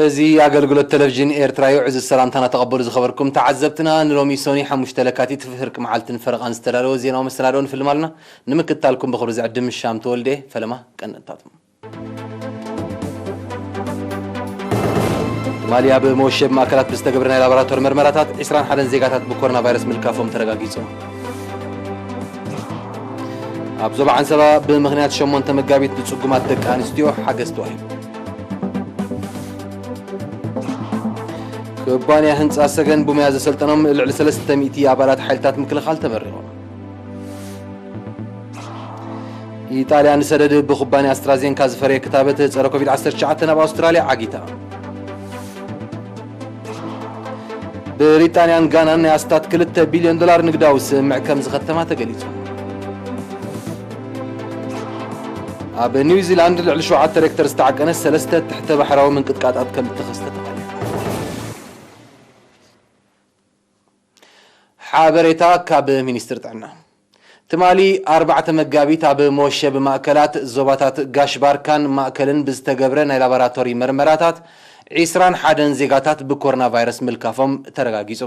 እዚ ኣገልግሎት ቴሌቪዥን ኤርትራ እዩ። ዕዙዝ ሰላምታና ተቐበሉ ዝኸበርኩም ተዓዘብትና። ንሎሚ ሶኒ ሓሙሽተ ለካቲት ፍርቂ መዓልትን ፈረቓን ዝተዳለወ ዜናዊ መሰናድኦ ንፍልም ኣለና። ንምክትታልኩም ብኽብሪ ዝዕድም ሻም ተወልደ። ፈለማ ቀንድታቶም። ትማሊ ኣብ መወሸቢ ማእከላት ብዝተገብረ ናይ ላቦራቶሪ መርመራታት ዒስራን ሓደን ዜጋታት ብኮሮና ቫይረስ ምልካፎም ተረጋጊጹ። ኣብ ዞባ ዓንሰባ ብምኽንያት ሸሞንተ መጋቢት ንጽጉማት ደቂ ኣንስትዮ ሓገዝ ተዋሂቡ። ኩባንያ ህንጻ ሰገን ብሞያ ዘሰልጠኖም ልዕሊ ሰለስተ ሚእቲ ኣባላት ሓይልታት ምክልኻል ተመሪቖም። ኢጣልያ ንሰደድ ብኩባንያ ኣስትራዜንካ ዝፈረየ ክታበት ጸረ ኮቪድ ዓሰርተ ትሽዓተ ናብ ኣውስትራልያ ዓጊታ። ብሪጣንያን ጋናን ናይ ኣስታት ክልተ ቢልዮን ዶላር ንግዳዊ ስምምዕ ከም ዝኸተማ ተገሊጹ። ኣብ ኒውዚላንድ ልዕሊ ሸውዓተ ሬክተር ዝተዓቀነ ሰለስተ ትሕተ ባሕራዊ ምንቅጥቃጣት ከም እተኸስተ ተቐሊሉ። ሓበሬታ ካብ ሚኒስትሪ ጥዕና። ትማሊ ኣርባዕተ መጋቢት ኣብ መወሸቢ ማእከላት ዞባታት ጋሽ ባርካን ማእከልን ብዝተገብረ ናይ ላቦራቶሪ መርመራታት ዒስራን ሓደን ዜጋታት ብኮሮና ቫይረስ ምልካፎም ተረጋጊጹ።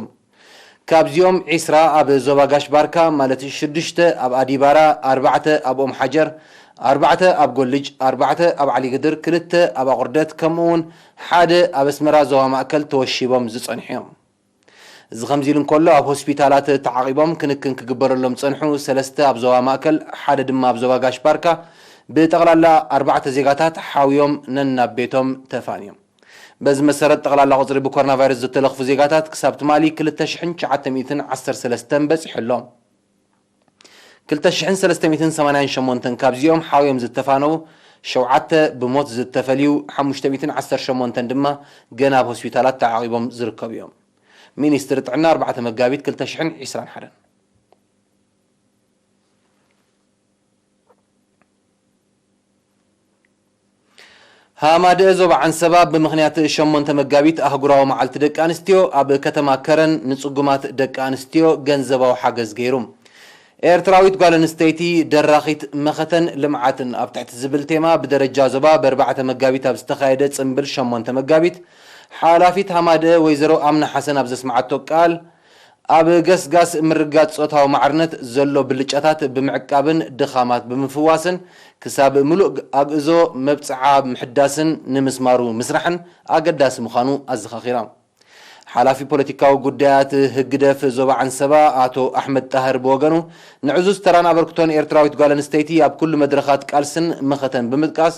ካብዚኦም ዒስራ ኣብ ዞባ ጋሽ ባርካ፣ ማለት ሽዱሽተ ኣብ ኣዲባራ፣ ኣርባዕተ ኣብ ኦም ሓጀር፣ ኣርባዕተ ኣብ ጎልጅ፣ ኣርባዕተ ኣብ ዓሊግድር፣ ክልተ ኣብ ኣቑርደት፣ ከምኡ እውን ሓደ ኣብ ኣስመራ ዞባ ማእከል ተወሺቦም ዝጸንሑ እዮም። እዚ ከምዚ ኢሉ እንከሎ፣ ኣብ ሆስፒታላት ተዓቒቦም ክንክን ክግበረሎም ዝጸንሑ ሰለስተ ኣብ ዞባ ማእከል፣ ሓደ ድማ ኣብ ዞባ ጋሽ ባርካ፣ ብጠቕላላ ኣርባዕተ ዜጋታት ሓውዮም ነናብ ቤቶም ተፋንዮም። በዚ መሰረት፣ ጠቕላላ ቁጽሪ ብኮሮና ቫይረስ ዝተለኽፉ ዜጋታት ክሳብ ትማሊ ክልተ ሽሕን ትሽዓተ ሚእትን ዓሰርተ ሰለስተን በጺሑ ኣሎ። ክልተ ሽሕን ሰለስተ ሚእትን ሰማንያን ሸሞንተን ካብዚኦም ሓውዮም ዝተፋነዉ፣ ሸውዓተ ብሞት ዝተፈልዩ፣ ሓሙሽተ ሚእትን ዓሰርተ ሸሞንተን ድማ ገና ኣብ ሆስፒታላት ተዓቒቦም ዝርከቡ እዮም። ሚኒስትሪ ጥዕና ኣርባዕተ መጋቢት ክልተ ሽሕን ዒስራን ሓደን። ሃማደአ ዞባ ዓንሰባ ብምኽንያት ሸሞንተ መጋቢት ኣህጉራዊ መዓልቲ ደቂ ኣንስትዮ ኣብ ከተማ ከረን ንጽጉማት ደቂ ኣንስትዮ ገንዘባዊ ሓገዝ ገይሩ። ኤርትራዊት ጓል ኣንስተይቲ ደራኺት መኸተን ልምዓትን ኣብ ትሕቲ ዝብል ቴማ ብደረጃ ዞባ ብኣርባዕተ መጋቢት ኣብ ዝተኻየደ ጽምብል ሸሞንተ መጋቢት ሓላፊት ሃማደአ ወይዘሮ ኣምና ሓሰን ኣብ ዘስምዓቶ ቃል፣ ኣብ ገስጋስ ምርግጋጽ ጾታዊ ማዕርነት ዘሎ ብልጫታት ብምዕቃብን ድኻማት ብምፍዋስን ክሳብ ምሉእ ኣግእዞ መብጽዓ ምሕዳስን ንምስማሩ ምስራሕን ኣገዳሲ ምዃኑ ኣዘኻኺራ። ሓላፊ ፖለቲካዊ ጉዳያት ህግደፍ ዞባ ዓንሰባ ኣቶ ኣሕመድ ጣህር ብወገኑ፣ ንዕዙዝ ተራን ኣበርክቶን ኤርትራዊት ጓል ኣንስተይቲ ኣብ ኩሉ መድረኻት ቃልስን መኸተን ብምጥቃስ፣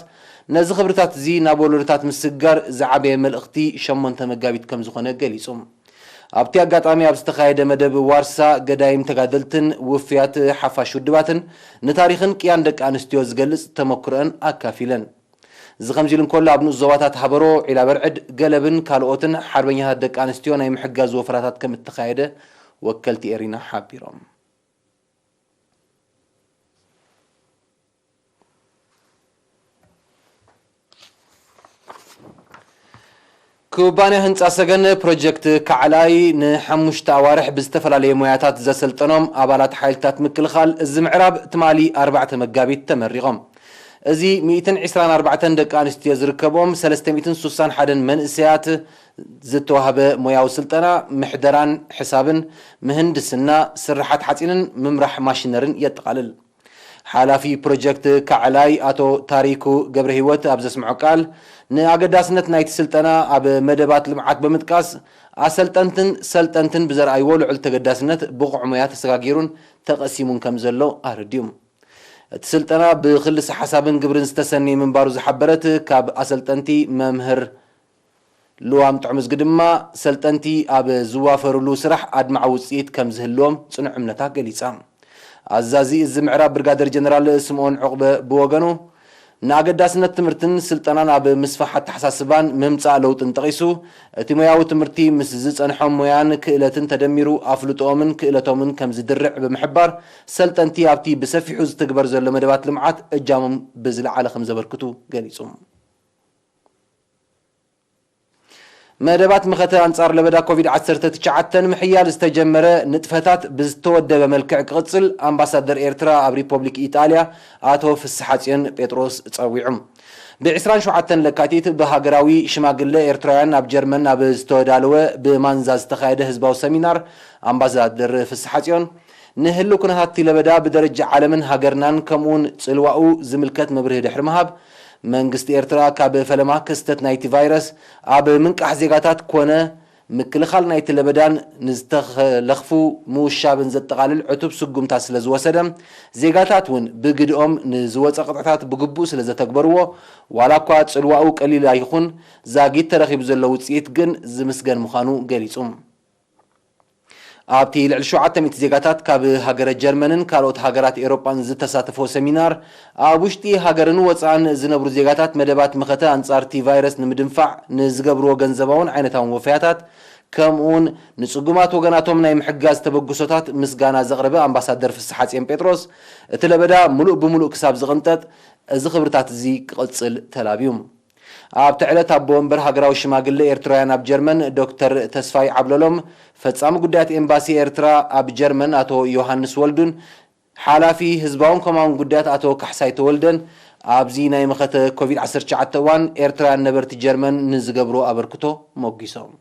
ነዚ ክብርታት እዚ ናብ ወለዶታት ምስግጋር ዝዓበየ መልእኽቲ ሸሞንተ መጋቢት ከም ዝኾነ ገሊጹ። ኣብቲ ኣጋጣሚ ኣብ ዝተኻየደ መደብ ዋርሳ ገዳይም ተጋደልትን ውፍያት ሓፋሽ ውድባትን ንታሪኽን ቅያን ደቂ ኣንስትዮ ዝገልጽ ተመክሮአን ኣካፊለን። እዚ ከምዚ ኢሉ እንከሎ፣ ኣብ ንኡስ ዞባታት ሃበሮ፣ ዒላበርዕድ፣ ገለብን ካልኦትን ሓርበኛታት ደቂ ኣንስትዮ ናይ ምሕጋዝ ወፈራታት ከም እተኻየደ ወከልቲ ኤሪና ሓቢሮም። ኩባንያ ህንጻ ሰገን ፕሮጀክት ካዕላይ ንሓሙሽተ ኣዋርሕ ብዝተፈላለየ ሞያታት ዘሰልጠኖም ኣባላት ሓይልታት ምክልኻል እዚ ምዕራብ ትማሊ ኣርባዕተ መጋቢት ተመሪቖም። እዚ ሚእትን ዕስራን ኣርባዕተን ደቂ ኣንስትዮ ዝርከብኦም ሰለስተ ሚእትን ሱሳን ሓደን መንእሰያት ዝተዋህበ ሞያዊ ስልጠና ምሕደራን ሕሳብን፣ ምህንድስና፣ ስርሓት ሓጺንን ምምራሕ ማሽነርን የጠቓልል። ሓላፊ ፕሮጀክት ካዕላይ ኣቶ ታሪኩ ገብረህይወት ኣብ ዘስምዖ ቃል፣ ንኣገዳስነት ናይቲ ስልጠና ኣብ መደባት ልምዓት ብምጥቃስ፣ ኣሰልጠንትን ሰልጠንትን ብዘርኣይዎ ልዑል ተገዳስነት ብቑዕ ሞያ ተሰጋጊሩን ተቐሲሙን ከም ዘሎ ኣረድዩ። እቲ ስልጠና ብክልሰ ሓሳብን ግብርን ዝተሰነየ ምንባሩ ዝሓበረት ካብ ኣሰልጠንቲ መምህር ልዋም ጥዑምዝጊ ድማ፣ ሰልጠንቲ ኣብ ዝዋፈርሉ ስራሕ ኣድማዒ ውፅኢት ከም ዝህልዎም ፅኑዕ እምነታ ገሊፃ። ኣዛዚ እዚ ምዕራብ ብርጋደር ጀነራል ስምኦን ዑቕበ ብወገኑ፣ ንኣገዳስነት ትምህርትን ስልጠናን ኣብ ምስፋሕ ኣተሓሳስባን ምምፃእ ለውጥን ጠቒሱ፣ እቲ ሞያዊ ትምህርቲ ምስ ዝፀንሖም ሞያን ክእለትን ተደሚሩ ኣፍልጦኦምን ክእለቶምን ከም ዝድርዕ ብምሕባር፣ ሰልጠንቲ ኣብቲ ብሰፊሑ ዝትግበር ዘሎ መደባት ልምዓት እጃሞም ብዝለዓለ ከም ዘበርክቱ ገሊፁ። መደባት መኸተ ኣንጻር ለበዳ ኮቪድ ዓሰርተ ትሽዓተ ንምሕያል ዝተጀመረ ንጥፈታት ብዝተወደበ መልክዕ ክቕጽል ኣምባሳደር ኤርትራ ኣብ ሪፖብሊክ ኢጣልያ ኣቶ ፍስሓጽዮን ጴጥሮስ ጸዊዑ። ብ ዕስራን ሸውዓተን ለካቲት ብሃገራዊ ሽማግለ ኤርትራውያን ኣብ ጀርመን ኣብ ዝተወዳለወ ብማንዛ ዝተኻየደ ህዝባዊ ሰሚናር ኣምባሳደር ፍስሓጽዮን ንህልው ኩነታት እቲ ለበዳ ብደረጃ ዓለምን ሃገርናን ከምኡውን ጽልዋኡ ዝምልከት መብርሂ ድሕሪ ምሃብ፣ መንግስቲ ኤርትራ ካብ ፈለማ ክስተት ናይቲ ቫይረስ ኣብ ምንቃሕ ዜጋታት ኮነ ምክልኻል ናይቲ ለበዳን ንዝተለኽፉ ምውሻብን ዘጠቓልል ዕቱብ ስጉምታት ስለ ዝወሰደ፣ ዜጋታት እውን ብግድኦም ንዝወፀ ቅጥዕታት ብግቡእ ስለ ዘተግበርዎ፣ ዋላ እኳ ጽልዋኡ ቀሊል ኣይኹን፣ ዛጊት ተረኺቡ ዘሎ ውፅኢት ግን ዝምስገን ምዃኑ ገሊጹ። ኣብቲ ልዕሊ ሸውዓተ ሚእቲ ዜጋታት ካብ ሃገረ ጀርመንን ካልኦት ሃገራት ኤውሮጳን ዝተሳተፎ ሰሚናር፣ ኣብ ውሽጢ ሃገርን ወጻእን ዝነብሩ ዜጋታት መደባት መኸተ ኣንጻር እቲ ቫይረስ ንምድንፋዕ ንዝገብርዎ ገንዘባውን ዓይነታውን ወፈያታት፣ ከምኡውን ንጽጉማት ወገናቶም ናይ ምሕጋዝ ተበግሶታት ምስጋና ዘቕረበ ኣምባሳደር ፍስሓጽዮን ጴጥሮስ፣ እቲ ለበዳ ምሉእ ብምሉእ ክሳብ ዝቕንጠጥ፣ እዚ ክብርታት እዚ ክቕጽል ተላብዩ። ኣብቲ ዕለት ኣቦ ወንበር ሃገራዊ ሽማግለ ኤርትራውያን ኣብ ጀርመን ዶክተር ተስፋይ ዓብለሎም፣ ፈጻሚ ጉዳያት ኤምባሲ ኤርትራ ኣብ ጀርመን ኣቶ ዮሃንስ ወልዱን፣ ሓላፊ ህዝባውን ኮማውን ጉዳያት ኣቶ ካሕሳይ ተወልደን፣ ኣብዚ ናይ መኸተ ኮቪድ ዓሰርተ ትሽዓተ እዋን ኤርትራውያን ነበርቲ ጀርመን ንዝገብሮ ኣበርክቶ ሞጊሶም።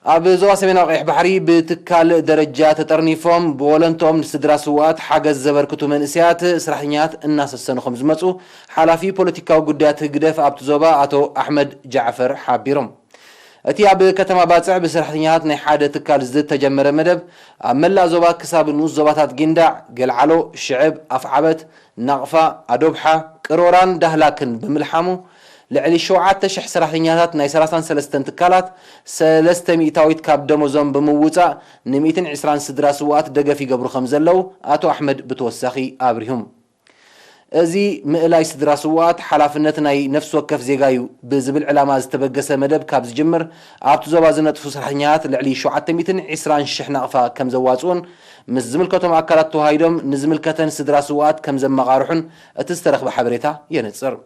ኣብ ዞባ ሰሜናዊ ቀይሕ ባሕሪ ብትካል ደረጃ ተጠርኒፎም ብወለንትኦም ንስድራ ስውኣት ሓገዝ ዘበርክቱ መንእሰያት ስራሕኛት እናሰሰኑ ከም ዝመፁ ሓላፊ ፖለቲካዊ ጉዳያት ህግደፍ ኣብቲ ዞባ ኣቶ ኣሕመድ ጃዕፈር ሓቢሮም። እቲ ኣብ ከተማ ባፅዕ ብሰራሕተኛታት ናይ ሓደ ትካል ዝተጀመረ መደብ ኣብ መላእ ዞባ ክሳብ ንኡስ ዞባታት ጊንዳዕ፣ ገልዓሎ፣ ሽዕብ፣ ኣፍዓበት፣ ናቕፋ፣ ኣዶብሓ፣ ቅሮራን ዳህላክን ብምልሓሙ፣ ልዕሊ ሸውዓተ ሽሕ ሰራሕተኛታት ናይ ሰላሳን ሰለስተን ትካላት ሰለስተ ሚእታዊት ካብ ደሞዞም ብምውጻእ፣ ን ሚእትን ዕስራን ስድራ ስውኣት ደገፍ ይገብሩ ከም ዘለዉ ኣቶ ኣሕመድ ብተወሳኺ ኣብሪሁም። እዚ ምእላይ ስድራ ስውኣት ሓላፍነት ናይ ነፍሲ ወከፍ ዜጋ እዩ ብዝብል ዕላማ ዝተበገሰ መደብ ካብ ዝጅምር፣ ኣብቲ ዞባ ዝነጥፉ ሰራሕተኛታት ልዕሊ ሸውዓተ ሚእትን ዕስራን ሽሕ ናቕፋ ከም ዘዋጽኡን፣ ምስ ዝምልከቶም ኣካላት ተዋሃሂዶም ንዝምልከተን ስድራ ስውኣት ከም ዘመቓርሑን እቲ ዝተረኽበ ሓበሬታ የነጽር።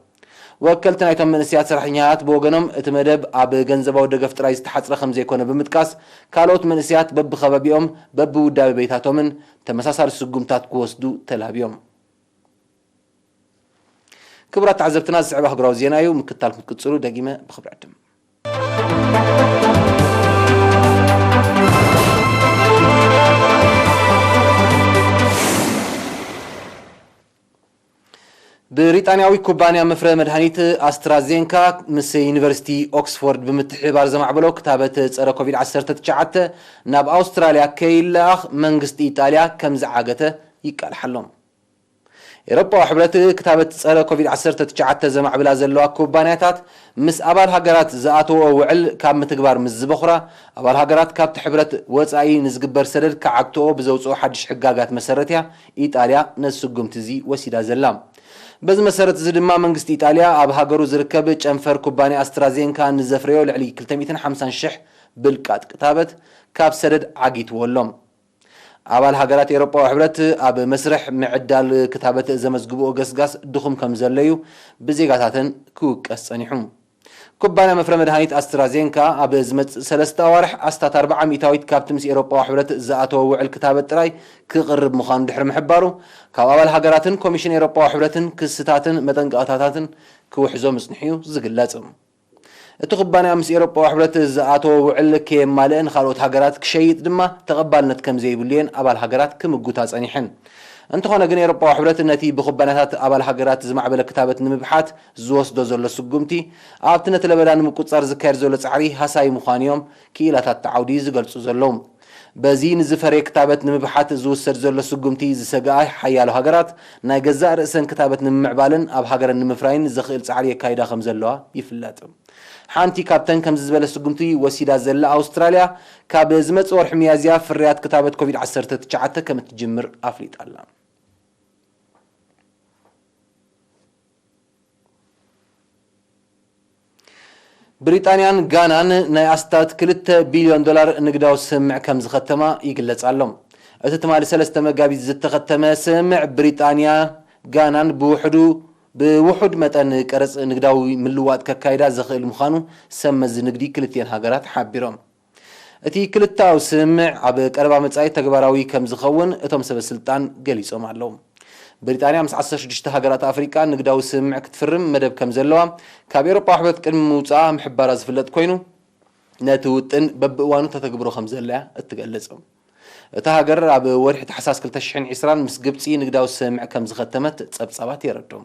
ወከልቲ ናይቶም መንእሰያት ሰራሕተኛታት ብወገኖም፣ እቲ መደብ ኣብ ገንዘባዊ ደገፍ ጥራይ ዝተሓጽረ ከም ዘይኮነ ብምጥቃስ፣ ካልኦት መንእሰያት በብኸባቢኦም፣ በብውዳበ ቤታቶምን ተመሳሳሊ ስጉምታት ክወስዱ ተላብዮም። ክቡራት ተዓዘብትና፣ ዝስዕብ ኣህጉራዊ ዜና እዩ። ምክትታል ክትቅጽሉ ደጊመ ብኽብሪ ዕድም። ብሪጣንያዊ ኩባንያ መፍረ መድሃኒት ኣስትራዜንካ ምስ ዩኒቨርሲቲ ኦክስፎርድ ብምትሕብባር ዘማዕበሎ ክታበት ጸረ ኮቪድ ዓሰርተ ትሽዓተ ናብ ኣውስትራልያ ከይለኣኽ መንግስቲ ኢጣልያ ከም ዝዓገተ ይቃልሓሎም። ኤውሮጳዊ ሕብረት ክታበት ጸረ ኮቪድ ዓሰርተ ትሽዓተ ዘማዕብላ ዘለዋ ኩባንያታት ምስ ኣባል ሃገራት ዝኣተወኦ ውዕል ካብ ምትግባር ምስ ዝበኹራ፣ ኣባል ሃገራት ካብቲ ሕብረት ወጻኢ ንዝግበር ሰደድ ክዓግትኦ ብዘውጽኦ ሓድሽ ሕጋጋት መሰረት እያ ኢጣልያ ነዚ ስጉምቲ እዚ ወሲዳ ዘላ። በዚ መሰረት እዚ ድማ መንግስቲ ኢጣልያ ኣብ ሃገሩ ዝርከብ ጨንፈር ኩባንያ ኣስትራዜንካ ንዘፍረዮ ልዕሊ ክልተ ሚእትን ሓምሳን ሽሕ ብልቃጥ ክታበት ካብ ሰደድ ዓጊትዎ ኣሎ። ኣባል ሃገራት ኤውሮጳዊ ሕብረት ኣብ መስርሕ ምዕዳል ክታበት ዘመዝግብኦ ገስጋስ ድኹም ከም ዘሎ እዩ ብዜጋታተን ክውቀስ ጸኒሑ። ኩባንያ መፍረ መድሃኒት ኣስትራዜንካ ኣብ ዝመጽእ ሰለስተ ኣዋርሕ ኣስታት ኣርብዓ ሚእታዊት ካብቲ ምስ ኤውሮጳዊ ሕብረት ዝኣተወ ውዕል ክታበት ጥራይ ክቕርብ ምዃኑ ድሕሪ ምሕባሩ፣ ካብ ኣባል ሃገራትን ኮሚሽን ኤውሮጳዊ ሕብረትን ክስታትን መጠንቀቕታታትን ክውሕዞ ምጽንሑ እዩ ዝግለጽ። እቲ ኩባንያ ምስ ኤውሮጳዊ ሕብረት ዝኣተወ ውዕል ከየማልአ ንኻልኦት ሃገራት ክሸይጥ ድማ ተቐባልነት ከም ዘይብሉ እየን ኣባል ሃገራት ክምጉታ ጸኒሐን። እንተኾነ ግን ኤውሮጳዊ ሕብረት ነቲ ብኩባንያታት ኣባል ሃገራት ዝማዕበለ ክታበት ንምብሓት ዝወስዶ ዘሎ ስጉምቲ ኣብቲ ነቲ ለበዳ ንምቁጽጻር ዝካየድ ዘሎ ጻዕሪ ሃሳዪ ምዃኑ እዮም ክኢላታት እቲ ዓውዲ ዝገልጹ ዘለዉ። በዚ ንዝፈረየ ክታበት ንምብሓት ዝውሰድ ዘሎ ስጉምቲ ዝሰግኣ ሓያሎ ሃገራት፣ ናይ ገዛእ ርእሰን ክታበት ንምምዕባልን ኣብ ሃገረን ንምፍራይን ዘኽእል ጻዕሪ የካይዳ ከም ዘለዋ ይፍለጥ። ሓንቲ ካብተን ከምዚ ዝበለ ስጉምቲ ወሲዳ ዘላ ኣውስትራልያ፣ ካብ ዝመጽእ ወርሒ ሚያዝያ ፍርያት ክታበት ኮቪድ ዓሰርተ ትሽዓተ ከም እትጅምር ኣፍሊጣ ኣላ። ብሪጣንያን ጋናን ናይ ኣስታት ክልተ ቢልዮን ዶላር ንግዳዊ ስምምዕ ከም ዝኸተማ ይግለጽ ኣሎ። እቲ ትማሊ ሰለስተ መጋቢት ዝተኸተመ ስምምዕ ብሪጣንያ ጋናን ብውሕዱ ብውሑድ መጠን ቀረጽ ንግዳዊ ምልዋጥ ከካይዳ ዘኽእል ምዃኑ ሰብ መዚ ንግዲ ክልቲኤን ሃገራት ሓቢሮም። እቲ ክልተኣዊ ስምምዕ ኣብ ቀረባ መጻኢ ተግባራዊ ከም ዝኸውን እቶም ሰበ ስልጣን ገሊጾም ኣለዉ። ብሪጣንያ ምስ ዓሰርተ ሽዱሽተ ሃገራት ኣፍሪቃ ንግዳዊ ስምምዕ ክትፍርም መደብ ከም ዘለዋ ካብ ኤውሮጳ ሕብረት ቅድሚ ምውጻኣ ምሕባራ ዝፍለጥ ኮይኑ፣ ነቲ ውጥን በብእዋኑ ተተግብሮ ከም ዘለያ እትገልጽ። እታ ሃገር ኣብ ወርሒ ታሕሳስ ክልተ ሽሕን ዕስራን ምስ ግብጺ ንግዳዊ ስምምዕ ከም ዝኸተመት ጸብጻባት የረድኡ።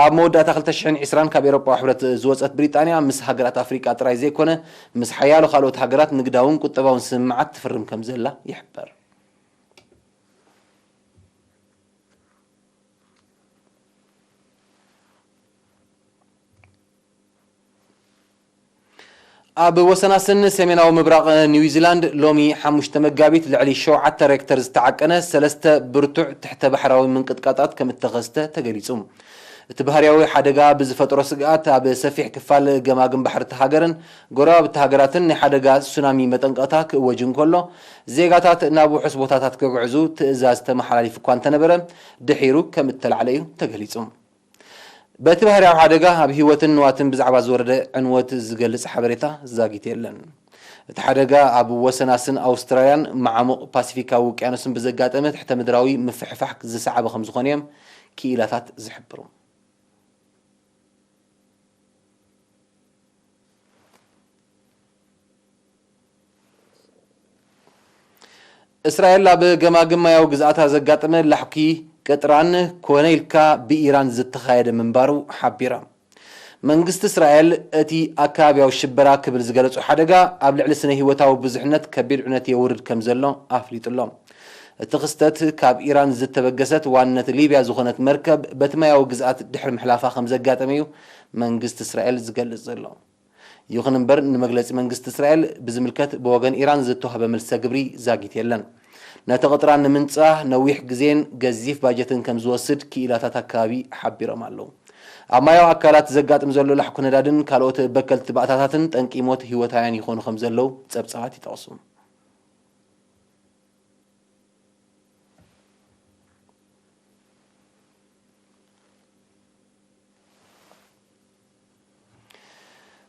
ኣብ መወዳእታ ክልተ ሽሕን ዕስራን ካብ ኤውሮጳዊ ሕብረት ዝወጸት ብሪጣንያ ምስ ሃገራት ኣፍሪቃ ጥራይ ዘይኮነ፣ ምስ ሓያሎ ካልኦት ሃገራት ንግዳውን ቁጠባውን ስምምዓት ትፍርም ከም ዘላ ይሕበር። ኣብ ወሰናስን ሰሜናዊ ምብራቕ ኒውዚላንድ ሎሚ ሓሙሽተ መጋቢት ልዕሊ ሸውዓተ ሬክተር ዝተዓቀነ ሰለስተ ብርቱዕ ትሕተ ባሕራዊ ምንቅጥቃጣት ከም እተኸስተ ተገሊጹ። እቲ ባህርያዊ ሓደጋ ብዝፈጥሮ ስግኣት ኣብ ሰፊሕ ክፋል ገማግም ባሕሪ እታ ሃገርን ጎረባብቲ ሃገራትን ናይ ሓደጋ ሱናሚ መጠንቀቕታ ክእወጅ እንከሎ፣ ዜጋታት ናብ ውሑስ ቦታታት ክግዕዙ ትእዛዝ ተመሓላሊፉ እኳ እንተነበረ፣ ድሒሩ ከም እተላዕለ እዩ ተገሊጹ። በቲ ባህርያዊ ሓደጋ ኣብ ህይወትን ንዋትን ብዛዕባ ዝወረደ ዕንወት ዝገልጽ ሓበሬታ ዛጊት የለን። እቲ ሓደጋ ኣብ ወሰናስን ኣውስትራልያን መዓሙቕ ፓሲፊካዊ ውቅያኖስን ብዘጋጠመ ትሕተ ምድራዊ ምፍሕፋሕ ዝሰዓበ ከም ዝኾነ እዮም ክኢላታት ዝሕብሩ። እስራኤል ኣብ ገማግም ማያዊ ግዝኣታ ዘጋጠመ ላሕኪ ቅጥራን ኮነ ኢልካ ብኢራን ዝተኻየደ ምንባሩ ሓቢራ። መንግስቲ እስራኤል እቲ ኣከባቢያዊ ሽበራ ክብል ዝገለጾ ሓደጋ ኣብ ልዕሊ ስነ ህይወታዊ ብዙሕነት ከቢድ ዕነት የውርድ ከም ዘሎ ኣፍሊጡ ኣሎ። እቲ ክስተት ካብ ኢራን ዝተበገሰት ዋንነት ሊብያ ዝኾነት መርከብ በቲ ማያዊ ግዝኣት ድሕሪ ምሕላፋ ከም ዘጋጠመ እዩ መንግስቲ እስራኤል ዝገልጽ ዘሎ። ይኹን እምበር፣ ንመግለጺ መንግስቲ እስራኤል ብዝምልከት ብወገን ኢራን ዝተዋህበ መልሰ ግብሪ ዛጊት የለን። ነቲ ቅጥራን ንምንጻህ ነዊሕ ግዜን ገዚፍ ባጀትን ከም ዝወስድ ክኢላታት ኣከባቢ ሓቢሮም ኣለዉ። ኣብ ማያዊ ኣካላት ዘጋጥም ዘሎ ላሕኩ ነዳድን ካልኦት በከልቲ ባእታታትን ጠንቂ ሞት ህይወታውያን ይኾኑ ከም ዘለዉ ጸብጻባት ይጠቕሱ።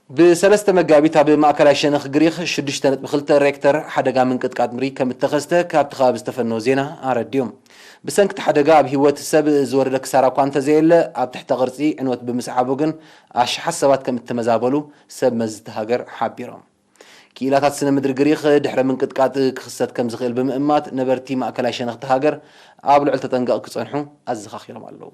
ብሰለስተ መጋቢት ኣብ ማእከላይ ሸነኽ ግሪኽ ሽዱሽተ ነጥቢ ክልተ ሬክተር ሓደጋ ምንቅጥቃጥ ምድሪ ከም እተኸስተ ካብቲ ከባቢ ዝተፈነወ ዜና ኣረድዮም። ብሰንኪ እቲ ሓደጋ ኣብ ህይወት ሰብ ዝወረደ ክሳራ እኳ እንተዘየለ፣ ኣብ ትሕተ ቅርጺ ዕንወት ብምስዓቡ ግን ኣሽሓት ሰባት ከም እተመዛበሉ ሰብ መዚ እታ ሃገር ሓቢሮም። ክኢላታት ስነ ምድሪ ግሪኽ ድሕረ ምንቅጥቃጥ ክኽሰት ከም ዝኽእል ብምእማት፣ ነበርቲ ማእከላይ ሸነኽ እታ ሃገር ኣብ ልዑል ተጠንቀቕ ክጸንሑ ኣዘኻኺሮም ኣለዉ።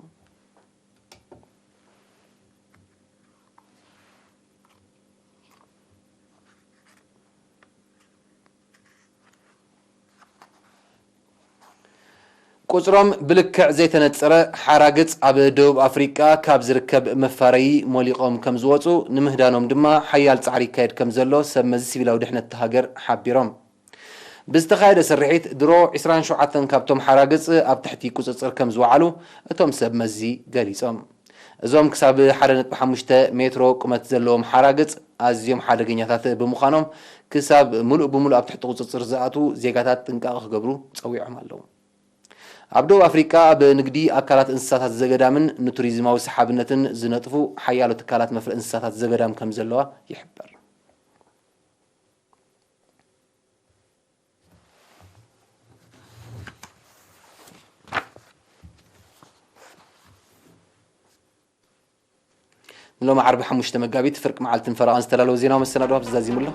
ቁጽሮም ብልክዕ ዘይተነጸረ ሓራግጽ ኣብ ደቡብ ኣፍሪቃ ካብ ዝርከብ መፋረዪ ሞሊቖም ከም ዝወጹ፣ ንምህዳኖም ድማ ሓያል ጻዕሪ ይካየድ ከም ዘሎ ሰብ መዚ ሲቪላዊ ድሕነት እታ ሃገር ሓቢሮም። ብዝተኻየደ ስርሒት ድሮ ዕስራን ሸውዓተን ካብቶም ሓራግጽ ኣብ ትሕቲ ቁጽጽር ከም ዝወዓሉ እቶም ሰብ መዚ ገሊጾም። እዞም ክሳብ ሓደ ነጥቢ ሓሙሽተ ሜትሮ ቁመት ዘለዎም ሓራግጽ ኣዝዮም ሓደገኛታት ብምዃኖም፣ ክሳብ ምሉእ ብምሉእ ኣብ ትሕቲ ቁጽጽር ዝኣትዉ ዜጋታት ጥንቃቐ ክገብሩ ጸዊዖም ኣለዉ። ኣብ ደቡብ ኣፍሪቃ ኣብ ንግዲ ኣካላት እንስሳታት ዘገዳምን ንቱሪዝማዊ ሰሓብነትን ዝነጥፉ ሓያሎ ትካላት መፍረ እንስሳታት ዘገዳም ከም ዘለዋ ይሕበር። ንሎሚ ዓርቢ ሓሙሽተ መጋቢት ፍርቂ መዓልትን ፈረቓን ዝተዳለወ ዜናዊ መሰናዶ ኣብዚ ዛዚሙ ኣሎ።